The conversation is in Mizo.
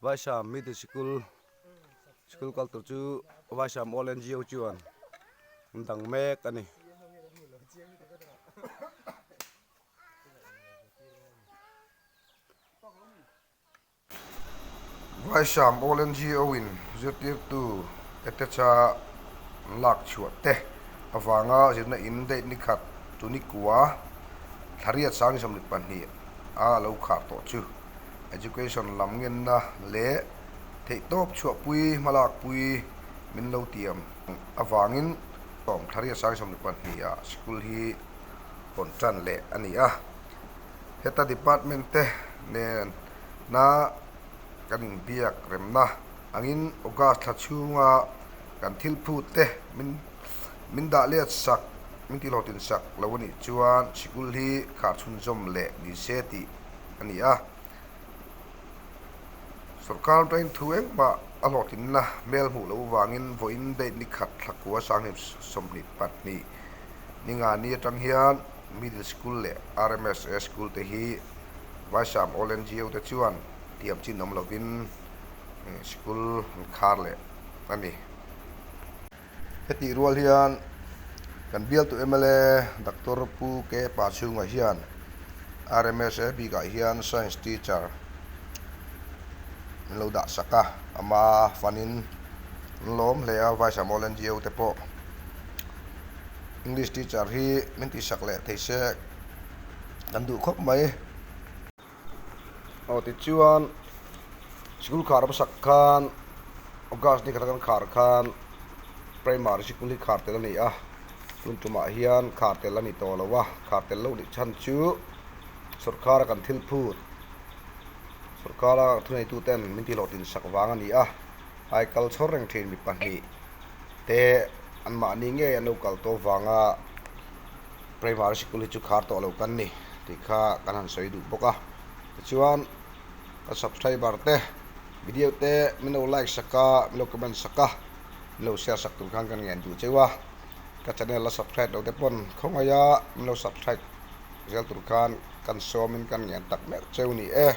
Vaisham middle sikul sikul kal tur chu Vaisham all NGO chuan an dang mek a ni. Vaisham All NGO in zirtirtu Etecha an lak chhuah te avanga zirna in date ni khat chu ni kua thlariat sang 22 a lo khar tawh chu Education lam ngenna leh theihtawp chhuahpui hmalakpui min lo tiam avangin sawm thlariat sang 22 ah sikul hi hawn tan leh a ni a. Heta department te nen na kan inbiak remna angin August thla chhunga kan thil phut te min min dah let sak, min tihlawhtlin sak lo a nih chuan sikul hi khar chhunzawm leh ni se tih a ni a. Sorkar atangin thu engmah a hlawhtlinna hmel hmuh loh vangin vawiin date ni khat thla kua sanghnih 22 ni nga ni atang hian Middle School leh RMSA School te hi Vaisam All NGO te chuan tiam chin awm lovin sikul an khar leh a ni. Hetih rual hian kan bialtu mla Doctor Pu K Pachhunga hian RMSA bikah hian Science Teacher an lo dah sak a, ama fanin an lawm hle a, Vaisam All NGO te pawh. English teacher hi min tihsak leh thei se kan duh khawp mai. Aw tichuan sikul khar hmasak khan August ni khat a kan khar khan primary sikul hi khar tel a ni a, tun tumah hian khar tel a ni tawh lo a, khar tel loh nih chhan chu sawrkara kan thil phut sawrkara thuneituten min tihhlawhtlin sak vang a ni a, aikal chhawr reng thin mi pahnih. te anmahni ngei an lo kal tawh vanga primary sikul hi chu khar tawh lo kan ni tih kha kan han sawi duh bawk a tichuan ka subscriber te video te min lo like sak a min lo comment sak a min lo share sak tur khan kan ngen duh cheu a ka channel la subscribe lo te pawn khawngaih a min lo subscribe zel tur khan kan sawmin kan ngen tak meuh cheu ni e.